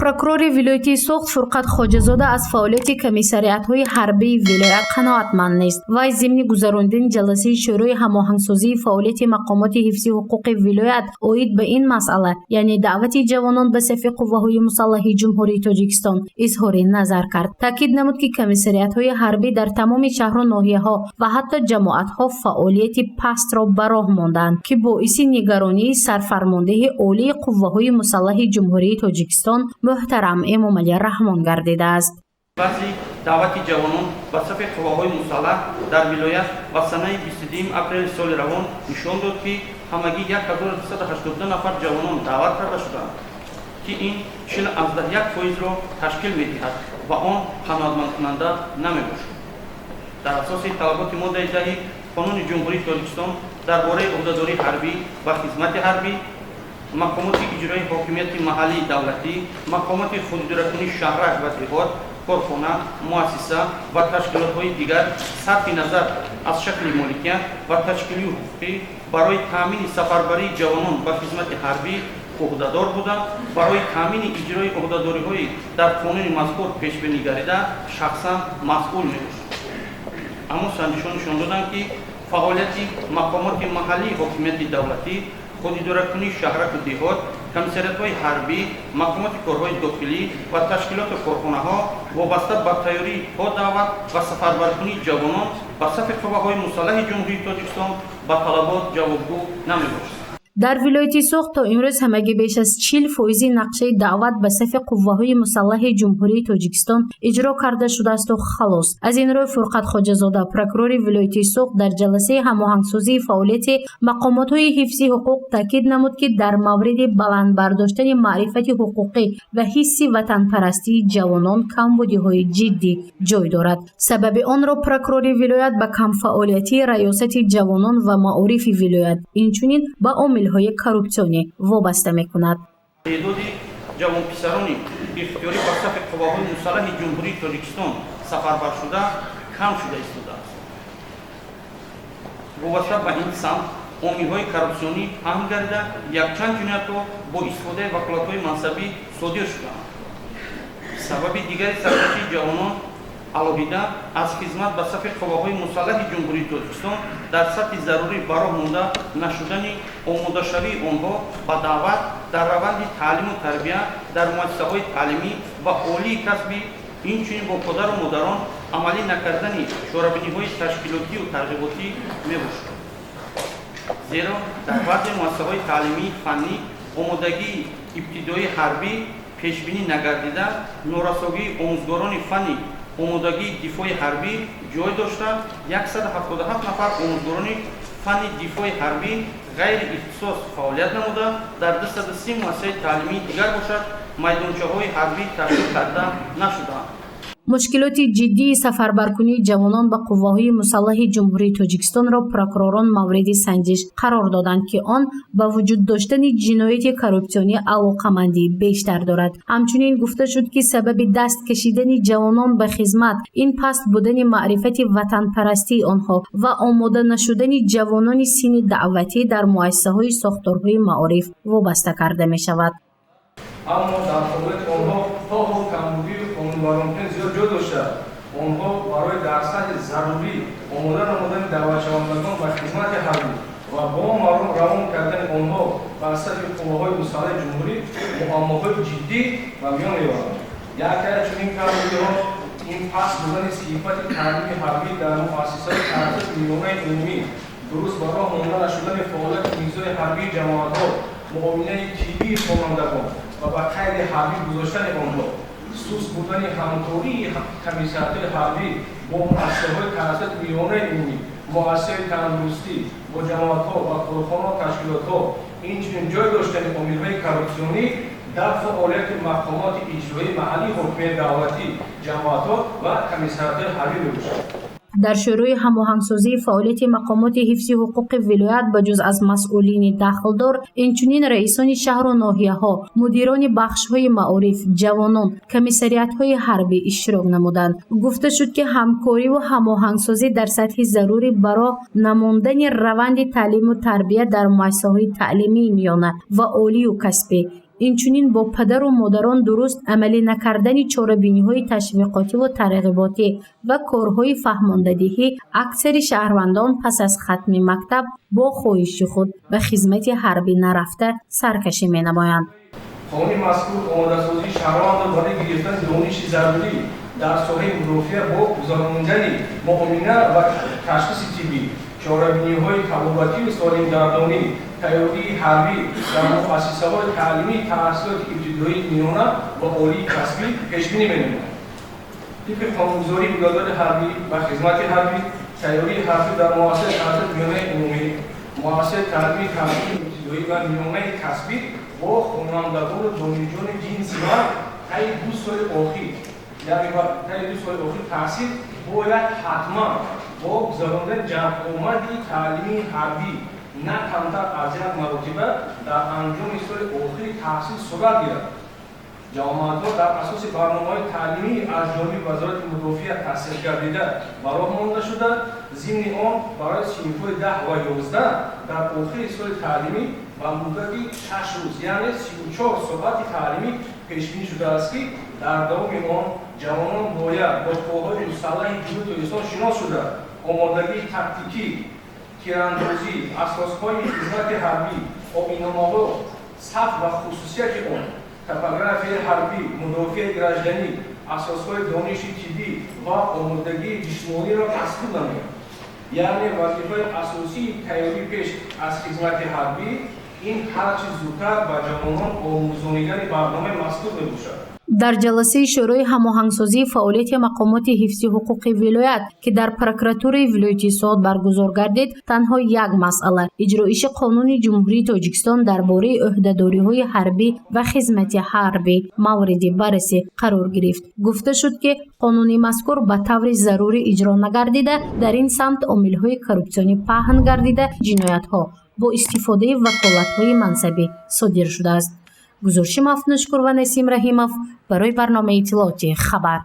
Прокурори вилояти Суғд Фурқат Хоҷазода аз фаъолияти комиссариатҳои ҳарбии вилоят қаноатманд нест. Вай зимни гузаронидани ҷаласаи Шӯрои ҳамоҳангсозии фаъолияти мақомоти ҳифзи ҳуқуқи вилоят оид ба ин масъала, яъне даъвати ҷавонон ба сафи қувваҳои мусаллаҳи Ҷумҳурии Тоҷикистон, изҳори назар кард. Таъкид намуд, ки комиссариатҳои ҳарбӣ дар тамоми шаҳру ноҳияҳо ва ҳатто ҷамоатҳо фаъолияти пастро ба роҳ мондаанд, ки боиси нигаронии Сарфармондеҳи Олии Қувваҳои Мусаллаҳи Ҷумҳурии Тоҷикистон муҳтарам Эмомалӣ Раҳмон гардидааст. Баъзи даъвати ҷавонон ба сафи қувваҳои мусаллаҳ дар вилоят ва санаи 22 апрели соли равон нишон дод, ки ҳамагӣ 1282 нафар ҷавонон даъват карда шуданд, ки ин 40,1 фоизро ташкил медиҳад ва он қаноатмандкунанда намебошад. Дар асоси талаботи моддаи 10-и Қонуни Ҷумҳурии Тоҷикистон дар бораи ӯҳдадории ҳарбӣ ва хизмати ҳарбӣ, мақомоти иҷроии ҳокимияти маҳаллии давлатӣ, мақомоти худидоракунии шаҳрак ва деҳот, корхона, муассиса ва ташкилотҳои дигар, сарфи назар аз шакли моликият ва ташкилию ҳуқуқӣ, барои таъмини сафарбарии ҷавонон ба хизмати ҳарбӣ ӯҳдадор буда, барои таъмини иҷрои ӯҳдадориҳои дар қонуни мазкур пешбинӣ гардида шахсан масъул мебошад. Аммо санҷишҳо нишон доданд, ки фаъолияти мақомоти маҳаллии ҳокимияти давлатӣ, худидоракунии шаҳраку деҳот, комиссариятҳои ҳарбӣ, мақомоти корҳои дохилӣ ва ташкилоту корхонаҳо вобаста ба тайёрӣ то даъват ва сафарбаркунии ҷавонон ба сафи қувваҳои мусаллаҳи Ҷумҳурии Тоҷикистон ба талабот ҷавобгӯ намебошад. Дар вилояти Суғд то имрӯз ҳамагӣ беш аз 40 фоизи нақшаи даъват ба сафи қувваҳои мусаллаҳи Ҷумҳурии Тоҷикистон иҷро карда шудаасту халос. Аз ин рӯй Фурқат Хоҷазода, прокурори вилояти Суғд, дар ҷаласаи ҳамоҳангсозии фаъолияти мақомотҳои ҳифзи ҳуқуқ таъкид намуд, ки дар мавриди баланд бардоштани маърифати ҳуқуқӣ ва ҳисси ватанпарастии ҷавонон камбудиҳои ҷиддӣ ҷой дорад. Сабаби онро прокурори вилоят ба камфаъолиятии Раёсати ҷавонон ва маорифи вилоят, инчунин ба омилҳои коррупсионӣ вобаста мекунад. Теъдоди ҷавонписарони ихтиёрӣ ба сафи қувваҳои мусаллаҳи Ҷумҳурии Тоҷикистон сафарбаршуда кам шуда истодааст. Вобаста ба ин самт омилҳои коррупсионӣ паҳн гардида, якчанд ҷиноятҳо бо истифодаи ваколатҳои мансабӣ содир шудаанд. Сабаби дигари саркашии ҷавонон алоҳида аз хизмат ба сафи қувваҳои мусаллаҳи Ҷумҳурии Тоҷикистон дар сатҳи зарурӣ ба роҳ монда нашудани омодашавии онҳо ба даъват дар раванди таълиму тарбия дар муассисаҳои таълимӣ ва олии касбӣ, инчунин бо падару модарон амалӣ накардани чорабиниҳои ташкилотию тарғиботӣ мебошад. Зеро дар баъзе муассисаҳои таълимии фаннӣ омодагии ибтидоии ҳарбӣ пешбинӣ нагардида, норасогии омӯзгорони фанни омодагии дифои ҳарбӣ ҷой дошта, 177 нафар омӯзгорони фанни дифои ҳарбӣ ғайри ихтисос фаъолият намуда, дар 230 муассисаи таълимии дигар бошад, майдончаҳои ҳарбӣ ташкил карда нашудаанд. Мушкилоти ҷиддии сафарбаркунии ҷавонон ба қувваҳои мусаллаҳи Ҷумҳурии Тоҷикистонро прокуророн мавриди санҷиш қарор доданд, ки он ба вуҷуд доштани ҷинояти коррупсионӣ алоқамандии бештар дорад. Ҳамчунин гуфта шуд, ки сабаби даст кашидани ҷавонон ба хизмат ин паст будани маърифати ватанпарастии онҳо ва омода нашудани ҷавонони синни даъватӣ дар муассисаҳои сохторҳои маориф вобаста карда мешавад. Аммо дар фаъолияти онҳо то ҳол камбудию қонунвайронкунӣ зиёд ҷой дошта, онҳо барои дар сатҳи зарурӣ омода намудани даъватшавандагон ба хизмати ҳарбӣ ва бо маром равон кардани онҳо ба сафи қувваҳои мусаллаҳи ҷумҳурӣ муаммоҳои ҷиддӣ ба миён меоранд. Яке аз чунин камбудиҳо ин паст будани сифати таълими ҳарбӣ дар муассисаҳои таҳсилоти миёнаи умумӣ, дуруст ба роҳ монда нашудани фаъолияти мизои ҳарбии ҷамоатҳо, муомилаи тиббии хонандагон ва ба қайди ҳарбӣ гузоштани онҳо, суст будани ҳамкории комиссариатҳои ҳарбӣ бо муассисаҳои таҳсилоти миёнаи умумӣ, муассисаҳои тандурустӣ, бо ҷамоатҳо ва корхонаҳо, ташкилотҳо, инчунин ҷой доштани омилҳои коррупсионӣ дар фаъолияти мақомоти иҷроии маҳаллии ҳокимияти давлатӣ, ҷамоатҳо ва комиссариатҳои ҳарбӣ мебошад. Дар Шӯрои ҳамоҳангсозии фаъолияти мақомоти ҳифзи ҳуқуқи вилоят ба ҷуз аз масъулини дахлдор, инчунин раисони шаҳру ноҳияҳо, мудирони бахшҳои маориф, ҷавонон, комиссариатҳои ҳарбӣ иштирок намуданд. Гуфта шуд, ки ҳамкориву ҳамоҳангсозӣ дар сатҳи зарурӣ ба роҳ намондани раванди таълиму тарбия дар муассисаҳои таълимии миёна ва олию касбӣ, Инчунин бо падару модарон дуруст амалӣ накардани чорабиниҳои ташвиқотиву тарғиботӣ ва корҳои фаҳмондадиҳӣ, аксари шаҳрвандон пас аз хатми мактаб бо хоҳиши худ ба хизмати ҳарбӣ нарафта, саркашӣ менамоянд. Қонуни мазкур омодасозии шаҳрвандро барои гирифтани дониши зарурӣ дар соҳаи мудофиа бо гузаронидани муомина ва ташхиси тиббӣ, чорабиниҳои табобатию солимгардонӣ, тайёрии ҳарбӣ дар муассисаҳои таълимии таҳсилоти ибтидоӣ, миёна ва олии касбӣ пешбинӣ менамояд. Тибқи қонунгузории вилоятҳои ҳарбӣ ва хизмати ҳарбӣ, тайёрии ҳарбӣ дар муассисаи таҳсилоти миёнаи умумӣ, муассисаи таълимии таҳсилоти ибтидоӣ ва миёнаи касбӣ бо хонандагону донишҷӯёни ҷинси мард таи 2 соли охир, яъне таи 2 соли охир таҳсил, бояд ҳатман бо гузарондани ҷамъомади таълимии ҳарбӣ на камтар аз як маротиба дар анҷоми соли охири таҳсил сурат гирад. Ҷамъомадҳо дар асоси барномаҳои таълимӣ аз ҷониби Вазорати мудофиа тасдиқ гардида ба роҳ монда шуда, зимни он барои синфҳои 10 ва 11 дар охири соли таълимӣ ба муддати 6 рӯз, яъне 34 соати таълимӣ пешбинӣ шудааст, ки дар давоми он ҷавонон бояд бо қувваҳои мусаллаҳи Ҷумҳурии Тоҷикистон шинос шуда, омодагии тактикӣ, тирандозӣ, асосҳои хизмати ҳарбӣ, оинномаҳо, саф ва хусусияти он, топографияи ҳарбӣ, мудофиаи гражданӣ, асосҳои дониши тиббӣ ва омодагии ҷисмониро аз худ намоянд. Яъне вазифаи асосии тайёрӣ пеш аз хизмати ҳарбӣ ин ҳарчи зудтар ба ҷавонон омӯзонидани барномаи мазкур мебошад. Дар ҷаласаи Шӯрои ҳамоҳангсозии фаъолияти мақомоти ҳифзи ҳуқуқи вилоят, ки дар прокуратураи вилояти Суғд баргузор гардид, танҳо як масъала – иҷроиши Қонуни Ҷумҳурии Тоҷикистон дар бораи ӯҳдадориҳои ҳарбӣ ва хизмати ҳарбӣ мавриди баррасӣ қарор гирифт. Гуфта шуд, ки қонуни мазкур ба таври зарурӣ иҷро нагардида, дар ин самт омилҳои коррупсионӣ паҳн гардида, ҷиноятҳо бо истифодаи ваколатҳои мансабӣ содир шудааст. Гузориши Мафтуншукур ва Насим Раҳимов барои барномаи иттилоотии «Хабар».